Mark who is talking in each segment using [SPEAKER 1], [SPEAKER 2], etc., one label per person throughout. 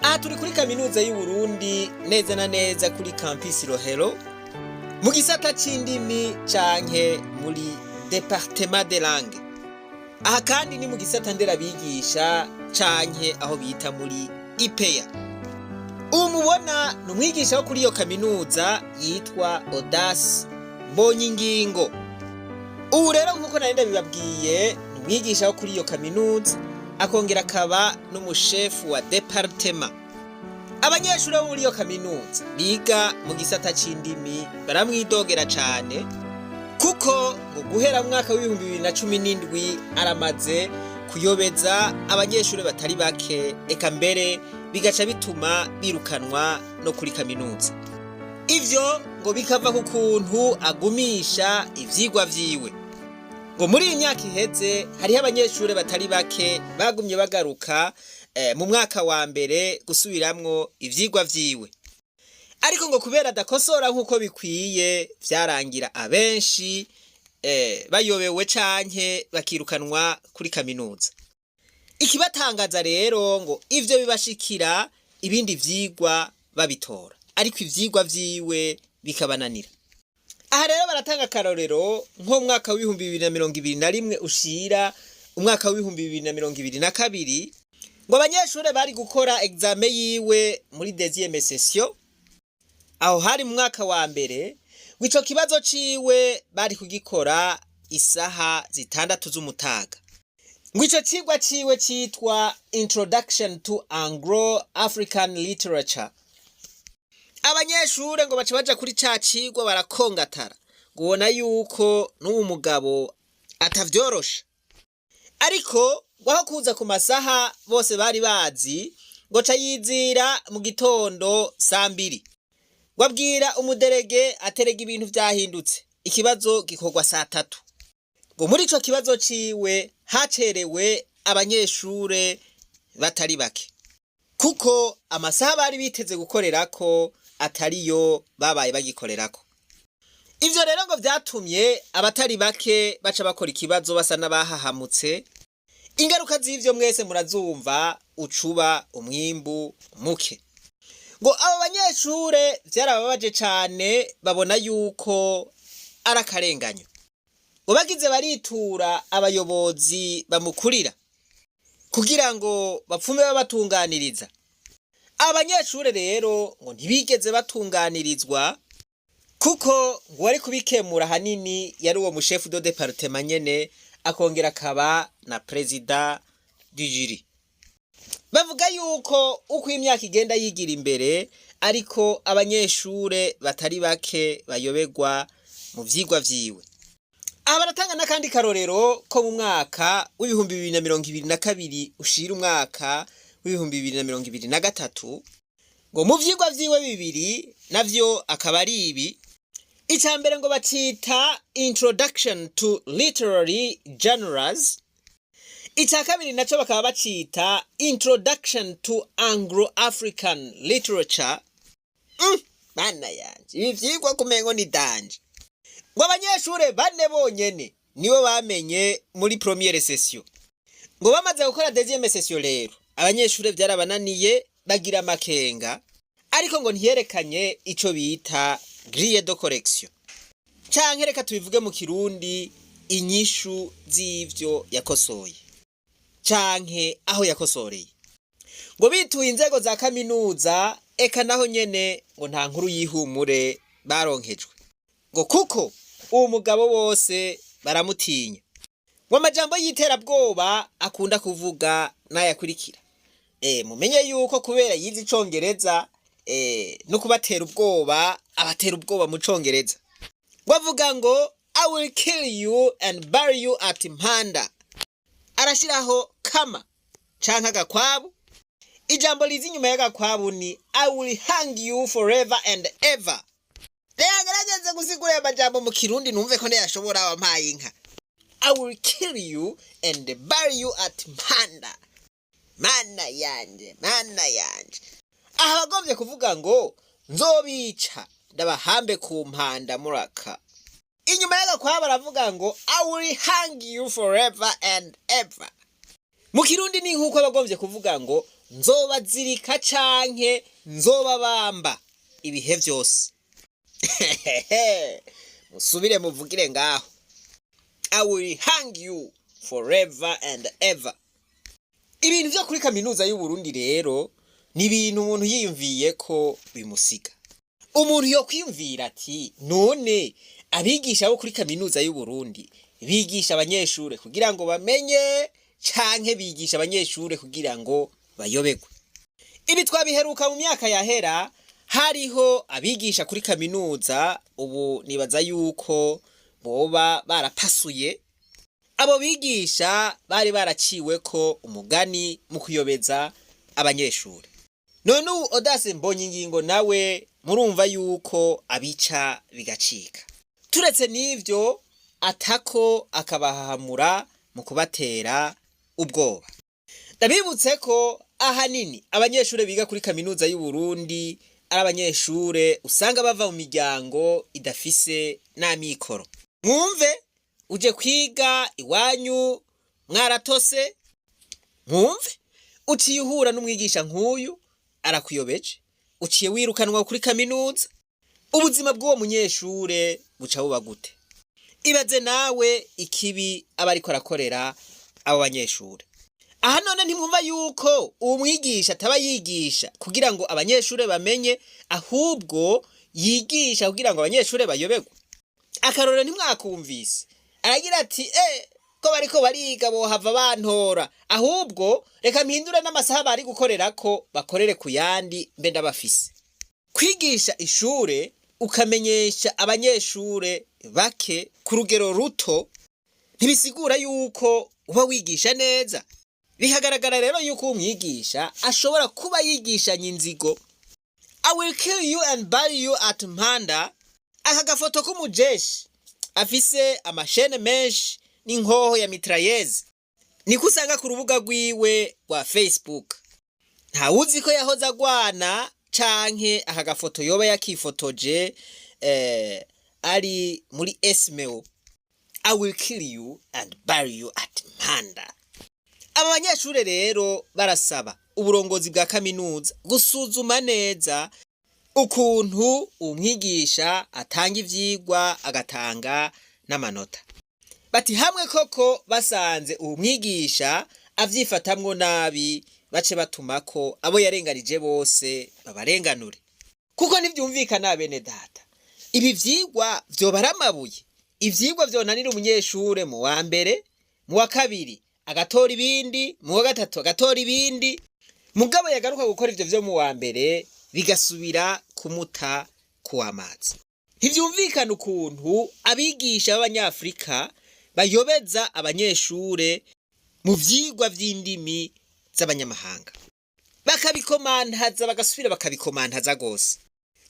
[SPEAKER 1] Aha turi kuri Kaminuza y'u Burundi, neza na neza kuri Campus Rohero, mu gisata c'indimi canke muri département de langue. Aha kandi ni mu gisata nderabigisha canke aho bita muri IPEA. Ubu mubona ni umwigisha wo kuri iyo kaminuza yitwa Audace Mbonyingingo. Ubu rero, nk'uko nari ndabibabwiye, ni umwigisha wo kuri iyo kaminuza, akongera akaba n'umushefu wa département. Abanyeshuri bo muri iyo kaminuza biga mu gisata c'indimi baramwidogera cane, kuko ngo guhera mu mwaka w'2017 aramaze kuyobeza abanyeshuri batari bake, eka mbere bigaca bituma birukanwa no kuri kaminuza. Ivyo ngo bikava ku kuntu agumisha ivyigwa vyiwe. Ngo muri iyi myaka iheze hariho abanyeshuri batari bake bagumye bagaruka mu mwaka wa mbere gusubiramwo ivyigwa vyiwe, ariko ngo kubera adakosora nk'uko bikwiye, vyarangira abenshi bayobewe canke bakirukanwa kuri kaminuza. Ikibatangaza rero, ngo ivyo bibashikira ibindi vyigwa babitora, ariko ivyigwa vyiwe bikabananira. Aha rero baratanga akarorero nko mu mwaka w'2021 ushira umwaka w'2022, ngo abanyeshure bari gukora examen yiwe muri deuxième session, aho hari mu mwaka wa mbere, ngo ico kibazo ciwe bari kugikora isaha 6 z'umutaga. Ngo ico cigwa ciwe citwa Introduction to Anglo African Literature. Abanyeshure ngo baca baja kuri ca cigwa barakongatara, ngo ubona yuko n'uwu mugabo atavyorosha. Ariko ngo aho kuza ku masaha bose bari bazi, ngo ca yizira mu gitondo saa 2, ngo abwira umu délégué aterega ibintu vyahindutse, ikibazo gikorwa saa 3. Ngo muri ico kibazo ciwe hacerewe abanyeshure batari bake, kuko amasaha bari biteze gukorerako atariyo babaye bagikorerako. Ivyo rero ngo vyatumye abatari bake baca bakora ikibazo basa n'abahahamutse. Ingaruka z'ivyo mwese murazumva, ucuba umwimbu muke. Ngo abo banyeshure vyarababaje cane, babona yuko ari akarenganyo. Ngo bagize baritura abayobozi bamukurira kugira ngo bapfume babatunganiriza. Abanyeshure rero ngo ntibigeze batunganirizwa, kuko ngo wari kubikemura hanini yari uwo mushefu de département nyene, akongera akaba na président du jury. Bavuga yuko uko imyaka igenda yigira imbere, ariko abanyeshure batari bake bayoberwa mu vyigwa vyiwe. Aha baratanga n'akandi karorero ko mu mwaka w'2022 ushira umwaka w'2023, ngo mu vyigwa vyiwe bibiri navyo akaba ari ibi: ica mbere ngo bacita Introduction to Literary Genres, ica kabiri naco bakaba bacita Introduction to Anglo African Literature. Mana yanje, ibi vyigwa kumengo ni danger! Ngo abanyeshure bane bonyene nibo bamenye muri première session. Ngo bamaze gukora deuxième session rero, abanyeshure vyarabananiye, bagira amakenga, ariko ngo ntiyerekanye ico bita grille de correction, canke reka tubivuge mu Kirundi, inyishu z'ivyo yakosoye canke aho yakosoreye. Ngo bituye inzego za kaminuza, eka naho nyene ngo nta nkuru y'ihumure baronkejwe, ngo kuko uwo mugabo bose baramutinya. Ngo amajambo y'iterabwoba akunda kuvuga n'ayakurikira. Mumenye yuko kubera yize Icongereza, no kubatera ubwoba abatera ubwoba mu Congereza. Ngo avuga ngo "I will kill you and bury you at Mpanda", arashiraho kama canke agakwabu. Ijambo riza inyuma y'agakwabu ni "I will hang you forever and ever". Reka ngerageze gusigura aya majambo mu Kirundi, numve ko ndayashobora. Wampaye inka! "I will kill you and bury you at Mpanda". Mana yanje, mana yanje! Aha bagombye kuvuga ngo nzobica ndabahambe ku Mpanda muraka. Inyuma y'agakwabo baravuga ngo "I will hang you forever and ever". Mu Kirundi ni nk'uko bagombye kuvuga ngo Nzobazirika canke nzobabamba ibihe vyose. Musubire muvugire ngaho: "I will hang you forever and ever." Ibintu vyo kuri kaminuza y'Uburundi rero ni ibintu umuntu yiyumviye ko bimusiga. Umuntu yokwiyumvira ati: "None abigisha bo kuri kaminuza y'Uburundi bigisha abanyeshure kugira ngo bamenye, canke bigisha abanyeshure kugira ngo bayoberwe?" Ibi twabiheruka mu myaka yahera. Hariho abigisha kuri kaminuza, ubu nibaza yuko boba barapasuye. Abo bigisha bari baraciweko umugani mu kuyobeza abanyeshure. None ubu Odase mbonye ingingo nawe murumva yuko abica bigacika. Turetse n'ivyo, atako akabahahamura mu kubatera ubwoba. Ndabibutse ko ahanini abanyeshure biga kuri kaminuza y'Uburundi ari abanyeshure usanga bava mu miryango idafise n'amikoro. Mwumve, uje kwiga iwanyu mwaratose, mwumve, uciye uhura n'umwigisha nk'uyu arakuyobeje, uciye wirukanwa kuri kaminuza. Ubuzima bw'uwo munyeshure buca buba gute? Ibaze nawe ikibi aba ariko arakorera abo banyeshure. Aha none ntimwumva yuko uwo mwigisha ataba yigisha kugira ngo abanyeshure bamenye, ahubwo yigisha kugira ngo abanyeshure bayoberwe? Akarorero ntimwakumvise? Aragira ati: "Ko bariko bariga bohava bantora, ahubwo reka mpindure n'amasaha bari gukorerako, bakorere ku yandi mbe ndabafise." Kwigisha ishure ukamenyesha abanyeshure bake ku rugero ruto ntibisigura yuko uba wigisha neza. Bikagaragara rero yuko umwigisha ashobora kuba yigishanya inzigo. "I will kill you and bury you at Mpanda." Aka gafoto k'umujeshi afise amashene menshi n'inkoho ya mitrailleuse niko usanga ku rubuga rwiwe rwa Facebook. Ntawuzi ko yahoze agwana canke aka gafoto yoba yakifotoje ari muri Esmeo. "I will kill you and bury you at Mpanda." Aba banyeshure rero barasaba uburongozi bwa kaminuza gusuzuma neza ukuntu umwigisha atanga ivyigwa, agatanga n'amanota. Bati hamwe koko basanze uwo mwigisha avyifatamwo nabi, bace batumako abo yarenganije bose babarenganure, kuko ntivyumvikana. Bene data, ibi vyigwa vyoba ari amabuye? Ivyigwa vyonanira umunyeshure mu wa mbere, mu wa kabiri agatora ibindi, mu wa gatatu agatora ibindi, mugabo yagaruka gukora ivyo vyo mu wa mbere bigasubira kumuta kuw'amazi. Ntivyumvikana ukuntu abigisha b'abanyafrika bayobeza abanyeshure mu vyigwa vy'indimi z'abanyamahanga, bakabikomantaza, bagasubira bakabikomantaza gose.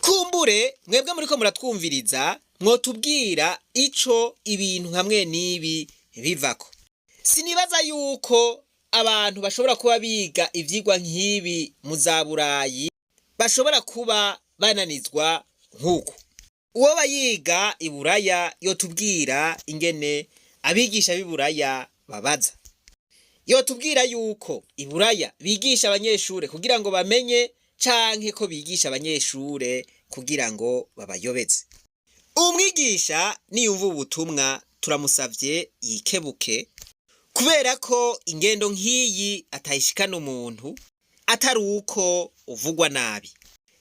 [SPEAKER 1] Kumbure mwebwe muriko muratwumviriza mwotubwira ico ibintu hamwe n'ibi bivako. Sinibaza yuko abantu bashobora kuba biga ivyigwa nk'ibi mu za Burayi bashobora kuba bananizwa nk'uku. Uwo bayiga i Buraya yotubwira ingene abigisha b'i Buraya babaza. Yotubwira yuko i Buraya bigisha abanyeshure kugira ngo bamenye, canke ko bigisha abanyeshure kugira ngo babayobeze. Umwigisha niyumva ubutumwa, turamusavye yikebuke, kubera ko ingendo nk'iyi atayishikana umuntu atari uko uvugwa nabi.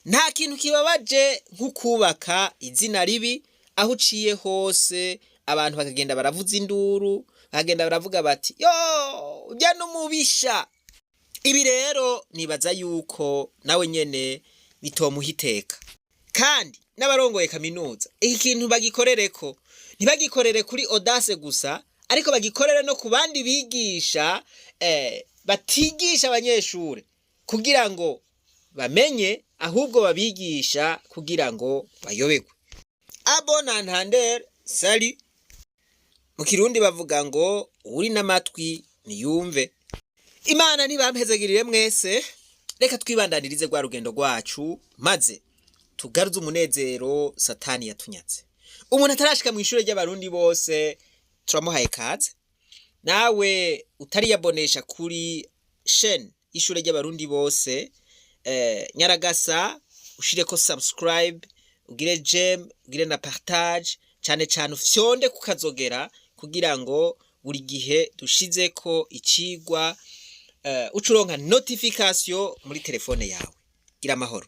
[SPEAKER 1] Nta kintu kibabaje nko kubaka izina ribi aho uciye hose, abantu bakagenda baravuza induru, bakagenda baravuga bati: "Yo, urya n'umubisha." Ibi rero nibaza yuko nawe nyene bitomuha iteka. Kandi n'abarongoye kaminuza iki kintu bagikorereko, ntibagikorere kuri Audace gusa, ariko bagikorere no ku bandi bigisha batigisha abanyeshure kugira ngo bamenye, ahubwo babigisha kugira ngo bayoberwe. À bon entendeur, salut. Mu Kirundi bavuga ngo uri n'amatwi niyumve. Imana ntibampezagirire mwese. Reka twibandanirize rwa rugendo rwacu, maze tugaruze umunezero Satani yatunyatse. Umuntu atarashika mu ishure ry'Abarundi bose turamuhaye kaze. Nawe utariyabonesha kuri chaîne y'ishure ry'Abarundi bose. Nyaragasa ushireko subscribe, ugire j'aime, ugire na partage, cane cane ufyonde kukazogera kugira ngo buri gihe dushizeko icigwa uca uronka notification muri telefone yawe. Gira amahoro.